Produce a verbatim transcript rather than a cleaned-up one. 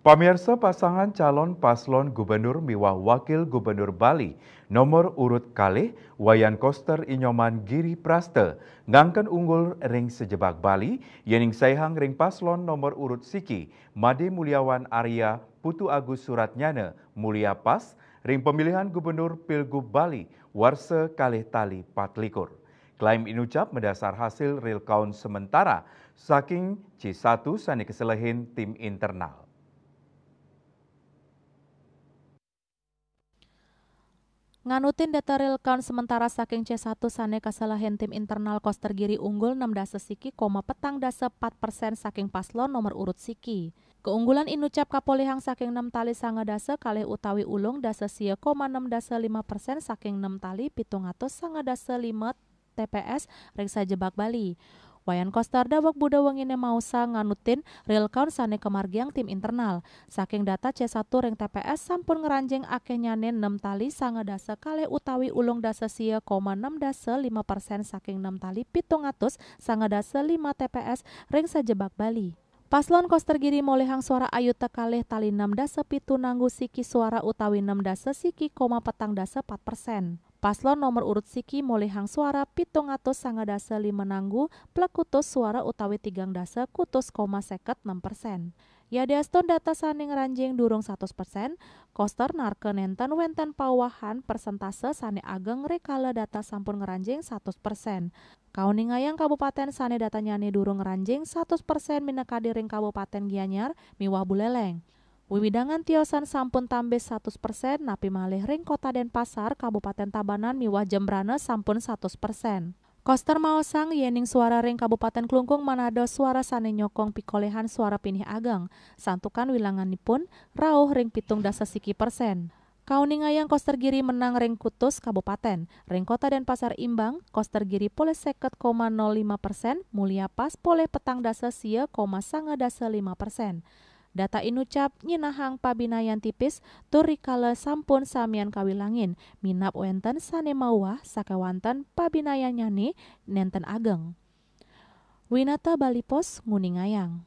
Pamirsa, pasangan calon paslon gubernur miwah wakil gubernur Bali nomor urut kalih Wayan Koster Inyoman Giri Prasta ngangken unggul ring sejebag Bali, yening saihang ring paslon nomor urut siki Made Mulyawan Arya Putu Agus Suratnyana Mulya Pas ring pemilihan gubernur Pilgub Bali warsa kalih tali patlikur. Klaim inucap madasar hasil real count sementara saking C satu sane kaselehin tim internal. Nganutin data real count sementara saking C satu sane kaselehin tim internal, Koster Giri unggul enam dasa siki koma petang dasa pat persen saking paslon nomor urut siki. Keunggulan inucap kapolihang saking enam tali sanga dasa kalih utawi ulung dasa sia koma enam dasa lima persen saking enam tali pitung atus sanga dasa lima T P S ring sajebag Bali. Wayan Koster daweg buda wengine maosang nganutin real count sane kamargiang tim internal. Saking data C satu ring T P S sampun ngranjing akehnyane enam tali sanga dasa kalih utawi ulung dasa sia koma enam dasa lima persen saking enam tali pitung atus sanga dasa lima T P S ring sajebag Bali. Paslon Koster Giri molihang suara ayuta kalih tali enam dasa pitu nanggu siki suara utawi enam dasa siki koma petang dasa pat persen. Paslon nomor urut siki molihang suara pitung atus sanga dasa lima nanggu plek kutus suara utawi tigang dasa kutus koma seket enam persen. Yadiastun data sane ngranjing durung satus persen, Koster narka nenten wenten pauwahan persentase sane ageng rikala data sampun ngranjing satus persen. Kauningayang kabupaten sane datanyane durung ngranjing satus persen minakadi ring Kabupaten Gianyar miwah Buleleng. Wiwidangan tiosan sampun tambih satus persen, napi malih ring Kota Denpasar, Kabupaten Tabanan miwah Jembrana sampun satus persen. Koster maosang yening suara ring Kabupaten Klungkung manado suara sane nyokong pikolehan suara pinih ageng, santukan wilanganipun rauh ring pitung dasa siki persen. Kauningayang Koster Giri menang ring kutus kabupaten. Ring Kota Denpasar imbang, Koster Giri polih seket koma nol lima persen, Mulya Pas polih petang dasa sia koma sanga dasa lima persen. Data inucap nyinahang pabinayan tipis tur rikala sampun samian kawilangin, minab wenten sane mauwah sakewanten pabinayannyane nenten ageng. Winata Bali Post nguningayang.